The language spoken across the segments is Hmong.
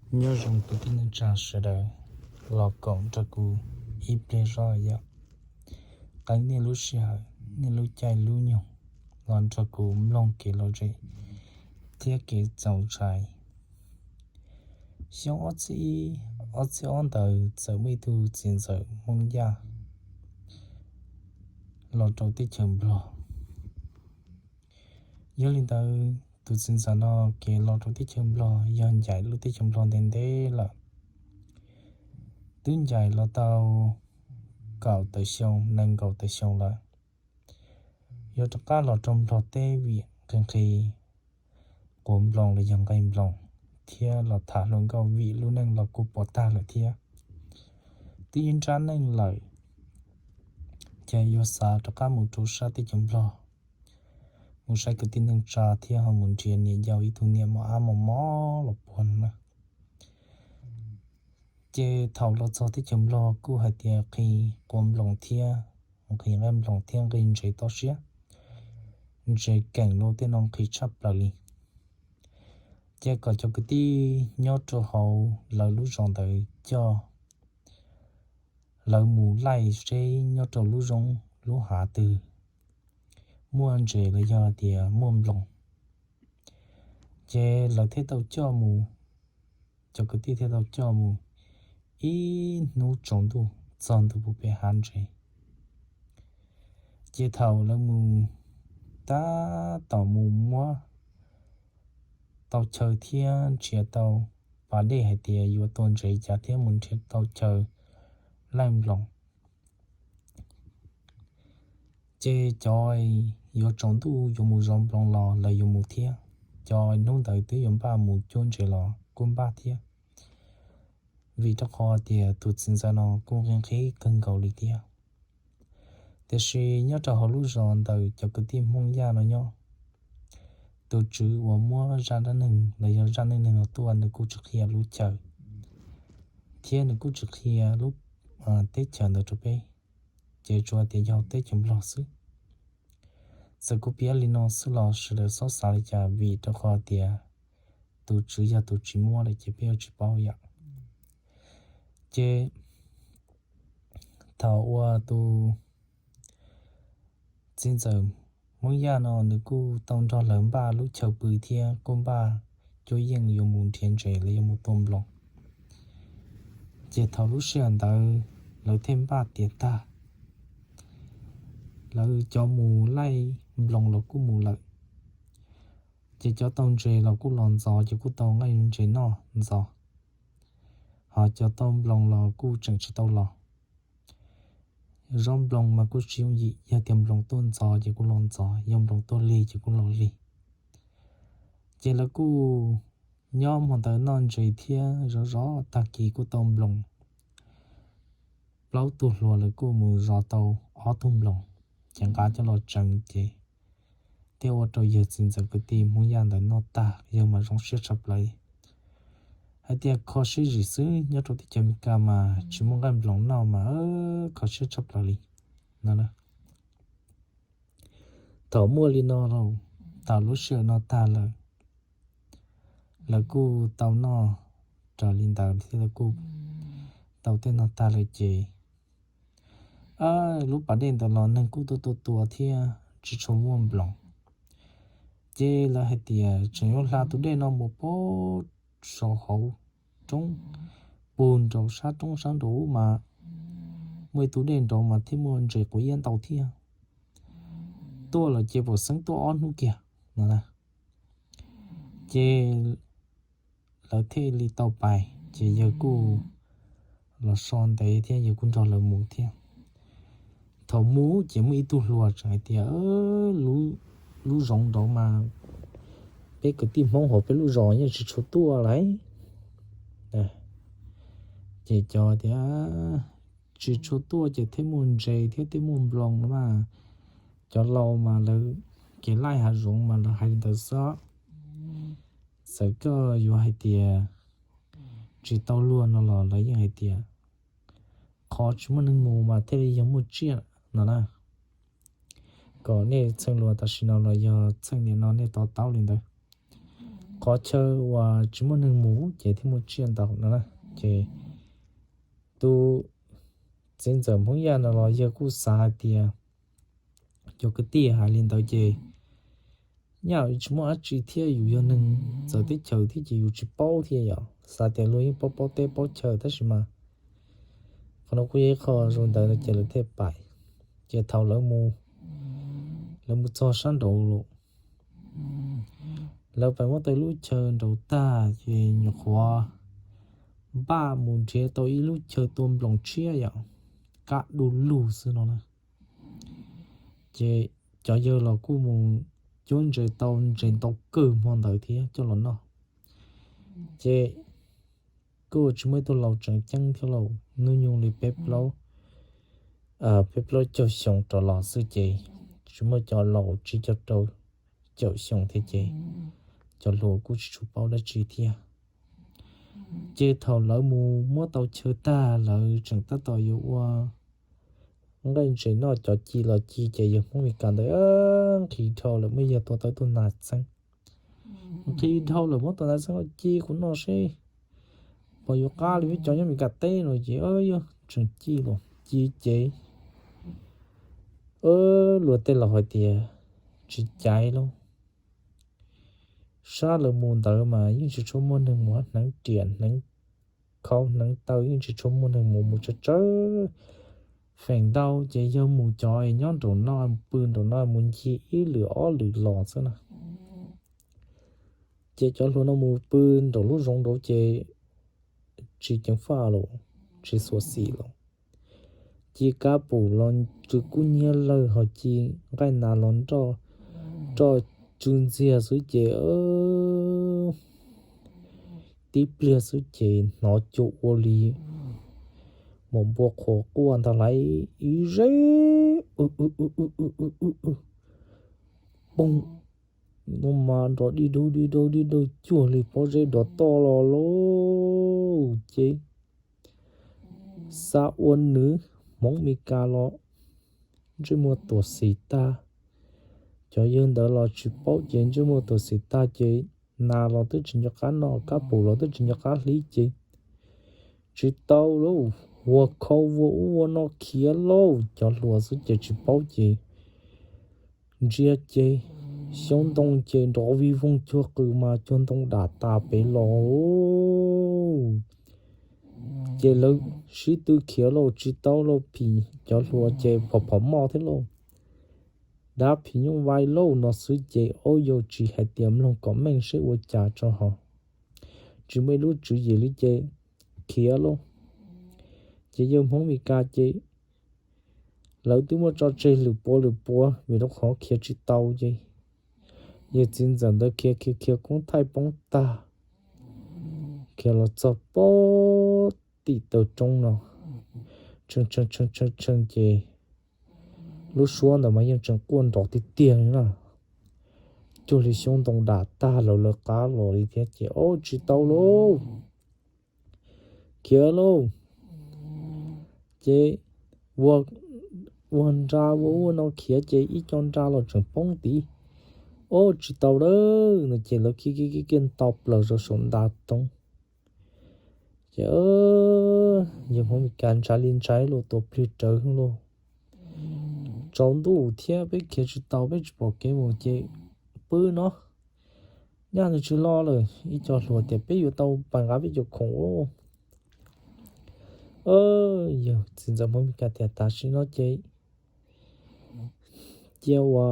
Nyob zoo tus tib neeg tsa sawv daws los koom nrog kuv ib pliag zoj yom. Qee nej lub sij hawm, nej lub caij lub nyoog los nrog kuv mloog kev lom zem thiab kev txaus ntshai. Xyoo ob txhiab ib, ob txhiab ob ntawd txawm muaj ib tug txiv ntxawm Hmoob Yaj los rau teb chaws Nplog. Yog li ntawd, tus txiv ntxawm no kev los rau teb chaws Nplog yog ncaim lub teb chaws Nplog ntev ntev lawm, twb ncaim los tau kaum tawm xyoo, nees nkaum tawm xyoo lawm. Yuav rov qab los rau Nplog teb vim nqhis nqhis quav nploos los yog nqe nploos, thiab los tham hluas nkauj vim lub neej los kuj puas tag lawm thiab. Twb ib nrab neej lawm, ces yuav xav rov qab mus rau sab teb chaws Nplog, mus saib kwv tij neej tsa thiab ho mus nrhiav niam yau ib tug niam mos ab mos mob los puag no na. Ces thaum los txog teb chaws Nplog kuj hais tias nqhis quav nploos thiab, nqhis nqaij nploos thiab nqhis ntses toj siab, ntses keem los tej no nqhis tshaj plaws li. Ces kom cov kwv tij nyob rau hauv lawv lub zos ntawd coj lawv mus laij seb nyob rau lub zos lub hav twg muaj ntses los yog tias muaj nploos. Ces lawv thiaj tau coj mus, cov kwv tij thiaj tau coj mus ib hnub tsaus ntuj txog ntua puag pem hav ntses. Ces thaum lawv mus tab tom mus muab tau chaw thiab nrhiav tau pas dej hais tias yuav tua ntses cas thiab mus nrhiav tau chaw laij nploos. Ces cov yuav tsaus ntuj yuav mus zov nploos los lawv yuav mus thiab, cov hnub ntawd twb yuav npaj mus cuab ntses los kuj npaj thiab, vim rau qhov tias tus txiv ntxawm no kuj nqhis nqhis kawg nkaus li thiab. Tiam sis nyob rau hauv lub zos ntawm cov kwv tij Hmoob Yaj no nyob, tus tswv uas muab zaj dab neeg los yog zaj neej neeg no tuaj nws kuj tsis qhia lub chaw, thiab nws kuj tsis qhia lub teb chaws ntawd rau peb, ces tsuas tias yog teb chaws Nplog xwb. Txawm kuv piav li no xwb los sawv daws txhob xav li cas vim rau qhov tias tus tswv yog tus tsis muab lawm ces peb yuav tsis paub yom. Ces thaum uas tus txiv ntxawm Hmoob Yaj no nws kuj tau nrog lawv npaj lub chaw pw thiab kuj npaj cuab yeej yuav mus nrhiav ntses los yuav mus tua nploos. Ces thaum lub sij hawm ntawd lawv thiaj npaj tiav tag, lawv cov mus laij nploos los kuj mus lawm, ces cov tau ntses los kuj los ntxov ces kuj tau nqaij ntses noj ntxov, ho cov tau nploos los kuj tseem tsis tau los. Zov nploos mas kuj tsis yooj yim, yog tias nploos tuaj ntxov ces kuj los ntxov, yog nploos tuaj lig ces kuj los lig. Ces lawv kuj nyob hmo ntawd noj ntses thiab zov zov tag kis kuj tau nploos plaub tug hluas, lawv kuj mus zov tau ob tug nploos, ces nqa coj los tseev ces thiaj ua rau yawg txiv ntxawm kwv tij Hmoob Yaj ntawd noj tag, yawg mas zoo siab tshaj plaws. Hais tias kho siab zim xwb, nyob rau teb chaws Amelikas mas tsis muaj nqaij nploos noj mas kho siab tshaj plaws li no. Thaum muaj li no, thaum lub sij hawm no tag lawm, lawv kuj tau noj raws li ntawd thiab lawv kuj tau tej no tag lawm ces lub pas dej ntawd los neeg kuj tuaj tua tua thiab tsis tshua muaj nploos. Ces lawv hais tias tseem yuav hla tus dej no mus puag saum hauv roob, puag nraum sab roob sab nraud mas muaj ib tug dej nraud mas thiaj muaj ntses quav iab ntau thiab. Tuaj lawm ces pom xeeb tuaj ob hnub kiag no na. Ces lawv thiaj li tau pais, ces yawg kuj los so ntev thiab yawg kuj nrog lawv mus thiab. Thaum mus ces muaj ib tug hluas tseem hais tias, lub zoov nraud mas peb kwv tij Hmoob hauv peb lub zos yeej tsis tshua tuaj lawm. Ces cov tias tsis tshua tuaj ces thiaj muaj ntses thiab thiaj muaj nploos no mas. Cov laus mas lawv kev laij hav zoov mas lawv hais li ntawd xwb. Txawm koj yuav hais tias tsis tau luag no los lawv yeej hais tias qhov tsis muaj neeg mus mas thiaj li yog muaj tsiaj no na. Kom nej txheej luag tam sim no los yog txheej niam no nej to taub li ntawd. pov chaw uas tsis muaj neeg mus ces thiaj muaj tsiaj ntau no na. Ces tus txiv ntxawm Hmoob Yaj no los yawg kuj xav hais tias, cov kwv tij hais li ntawd ces nyaj tsis muaj dab tsi thiab, yus yog neeg txawv teb chaws thiab ces yus tsis paub thiab yom, xav tias luag yeej paub paub teb paub chaw tab sis mas qhov no kuj yog ib qho zoo ntawd no ces lawv thiaj pais. Ces thaum lawv mus, lawv mus txog sab nraud lawm, lawv pais muab tau ib lub chaw nraud tag ces nyuam qhuav npaj mus nrhiav tau ib lub chaw tua nploos tshiab yom, kaj du lug xwb no na. Ces cov yawg los kuj mus cuab ntses tau ntses ntau kawg hmo ntawd thiab coj los noj. Ces kuj tsis muaj ib tug laus tseem ceeb thiab lauj, hnub nyoog li peb plaub, peb plaub caug xyoo rov los xwb ces tsis muaj cov laus tsib caug rau caum xyoo thiab ces cov hluas kuj tsis tshua paub dab tsi thiab. Ces thaum lawv mus muab tau chaw tag lawv tseem tab tom yuav ua nqaij ntses noj cov ci los ci ces yawg Hmoob Mes Kas ntawd nqhis dhau lawm, muaj yawg tua tau tus nas txeeb, nqhis dhau lawm muab tus nas txeeb los ci kuv noj seb puas yuav qab li peb cov nyob Mes Kas teb no ces yawg tseem ci los ci ces luag tej laus hais tias tsis caiv lauj. Sab lawv mus ntawd mas yeej tsis tshua muaj neeg mus, hneev riam hneev khau hneev taw yeej tsis tshua muaj neeg mus, mus tsawg tsawg feem ntau ces yog mus cov nyob nraum no, pw nraum no mus ncig ib lwm ob lwm los xwb na. Ces cov hluas no mus pw nraum lub zoov nraud ces tsis ceev faj los, tsis xuav xim los, ci kab pum los tsw kub hnyiab lawg, ho ci nqaij nas los nroj tsw ntxiag xwb ces tib pliag xwb ces hnov cuag ua li mom npua qhuav quaj ntag lauj, ib zeb poob, no mas nrov dig daug dig daug dig daug cuag li pob zeb dov toj los lauj. Ces xav ua nws Hmoob Mes Kas los ntsej muag tuam xim tag. Cov yawg ntawd los tsis paub ces ntsej muag tuam xim tag ces nas los twb tsis nco qab noj, kab pum los twb tsis nco qab hlib ces tsis tau lauj, ua khau ua ub ua no khiav lauj. Cov hluas xwb ces tsis paub ces ntsia ces xyoob ntoo ces nrov vij voog cuag qws mas cuag ntoo dam tas pem los. Ces lawv sib tw khiav lauj, tsis tau lauj, phim cov hluas ces phom phom moj thiab lauj, dab phim nyuj vais lauj no xwb ces aub yau tsis hais tias mloog kom meej seb ua cas tso ho tsis muaj ib lub tswv yim li ces khiav lauj. Ces yawg Hmoob Mes Kas ces lawv twb muab tso tseg lwm puav lwm puav vim rau qhov khiav tsis tau ces yawg txiv ntxawm ntawd khiav khiav khiav koob thaij poob tag, khiav los txog pem tim taw roob no, tshee tshee tshee tshee ces lub suab ntawd mas yeej tseem quaj nrov tiag tiag li na, cuag li xyoob ntoo dam tag lawv lawv qab los li thiab ces ob tsis tau lauj, khiav lauj. Ces ua nra ua ub ua no khiav ces ib co nra los tseem poob tid, ob tsis tau lawm no ces lawv khiav khiav khiav nto plaws rau saum nta roob. Ces yawg Hmoob Mes Kas ntshai li ntshai lauj, tua plig rawv lauj, tsaus ntuj thiab peb khiav tsis tau, peb tsis pom kev mus ces pw no, nyaj nws tsis los lawm. Ib co hluas tias peb yuav tau pais nqa peb cov khoom. Yawg txiv ntxawm Hmoob Mes Kas tias tam sim no ces cia ua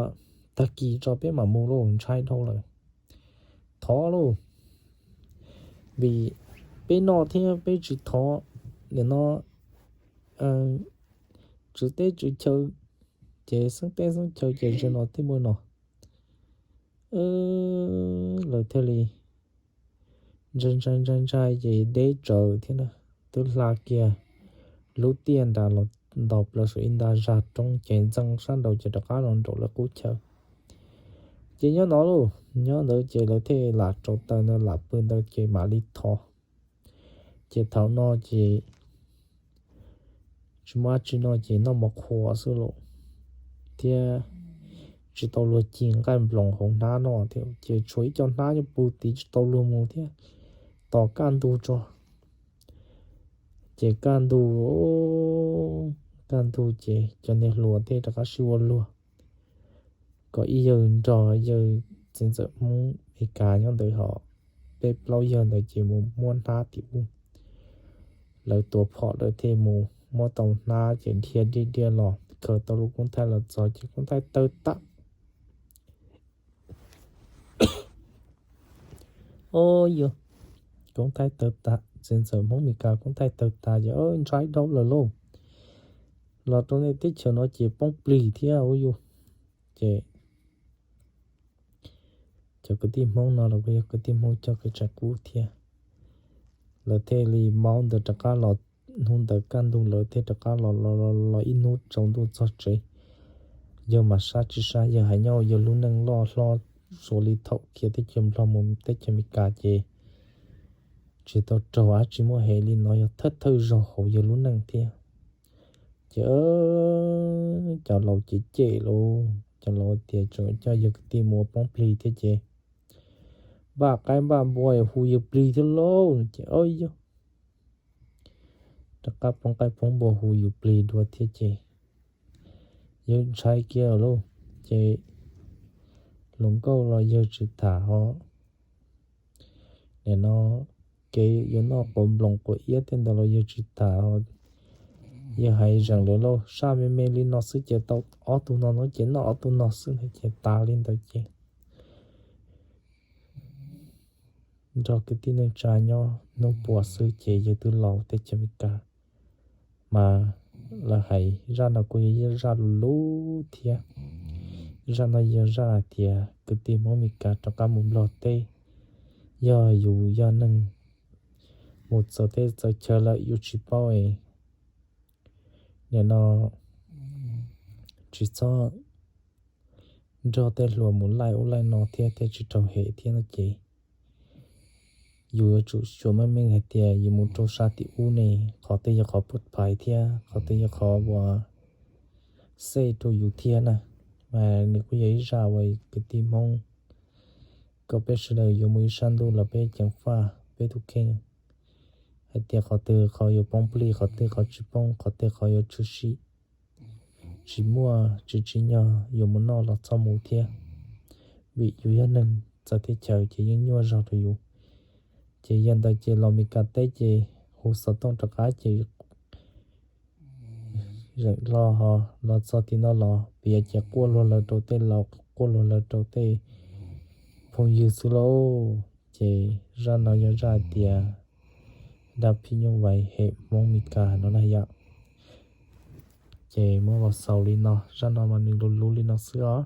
tag kis tso peb mam mus lauj, ntshai dhau lawm, thov lauj, vim peb noj thiab peb tsis thov, nim no tswv teb tswv chaw ces xeeb teb xeeb chaw ces zaum no thiaj muaj no. Lawv thiaj li ntshai ntshai ntshai ntshai ces deb tsawv thiab na, twb hla kiag lub tiaj nram los nto plaws saum ib nta zag roob ces ntxeev sab nraud ces rov qab los nraum lawv qub chaw. Ces nyob no lauj, nyob ntawd ces lawv thiaj lam rauv taws ntawd lam pw ntawd ces mam li thov. Ces thaum no ces tsis muaj dab tsi no ces noj mov qhuav xwb lauj, thiab tsis tau luag ci nqaij nploos hauv hnab no thiab, ces tshuav ib co hnab nyob puag tid tsis tau luag mus thiab. Tos kaj ntug tso, ces kaj ntug, kaj ntug ces cov niag hluas tej rov qab sib ua luag, kom ib yawg nrog yawg txiv ntxawm Hmoob Mes Kas nyob ntawd, ho peb plaub yawg ntawd ces mus muab hnab tim ub. Lawv tua phom lawv thiaj mus muab tau hnab ces dhia dhia dhia los khaws tau lub koob thaij los txog ces koob thaij tawg tag. Au, yog koob thaij tawg tag, txiv ntxawm Hmoob Mes Kas koob thaij tawg tag ces ntshai dhau lawm lauj. Los rau nej teb chaws no ces poob plig thiab ua yus. Ces cov kwv tij Hmoob no los kuj yog kwv tij Hmoob coj kev tseem qub thiab. Lawv thiaj li maub ntawd rov qab los, hnub ntawd kaj ntug lawv thiaj rov qab los, los ib hnub tsaus ntuj txog tsev. Yawg mas sab tsis sab, yawg hais nyob yawg lub neej loj hlob, suav li thaum khiav teb chaws Nplog mus teb chaws Amelikas ces tsis tau raug dab tsi muab hem li no, yog thawj thawj zaug hauv yawg lub neej thiab. Ces cov laus cem cem lauj, cov laus tias tseem coj yawg kwv tij mus ua poob plig thiab ces npaj qaib npaj npua hu yus plig thiab lauj. Ces yog rov qab poob qaib poob npua hu yus plig dua thiab ces yawg ntshai kiag lauj. Ces hluas nkauj los yawg tsis tham ho, nim no kev yuav noj quav nploos quav iab tej ntawd los yawg tsis tham ho. Yawg hais zeem lawv lauj, saj me me li no xwb ces tau ob tug no no ces noj ob tug no xwb no ces tas li ntawd ces nrog kwv tij neej tsa nyob hnub puas xwb ces yawg twb los teb chaws Amelikas. Mas lawv hais zaj no kuj yog zaj lus lub thiab. Zaj no yog zaj hais tias kwv tij Hmoob Amelikas rov qab mus Nplog teb, yog yus yog neeg mus txawv teb txawv chaw lawm yus tsis paub es nim no tsis txhob nrog tej hluas mus laij ub laij no thiab thiaj tsis raug hem thiab no ces yus yuav tsum xyuas meej meej hais tias yus mus rau sab tim ub ne, qhov twg yog qhov pub phais thiab qhov twg yog qhov uas xej rau yus thiab na. Mas nws kuj yog ib zaj uas kwv tij Hmoob kom peb sawv daws yuav mus ib sab ntuj los peb ceev faj peb tus kheej hais tias qhov twg qhov yuav poob plig, qhov twg qhov tsis poob, qhov twg qhov yuav tshwm sim, tsis muaj tsis tsim nyog yuav mus noj los txhob mus thiab. Vim yus yog neeg txawv teb chaws ces yeej nyuaj zog rau yus. Ces yog ntawd ces los Mes Kas teb ces hu xov tooj rov qab ces zeem hlo ho los txog tim no los piav ces quaj luag lawv rau tej laus, quaj luag lawv rau tej phooj ywg xwb lauj. Ces zaj no yog zaj hais tias dab phim nyuj vais hem Hmoob Mes Kas no na yom. Ces muab los xaus li no, zaj no mas nws lus lus li no xwb os.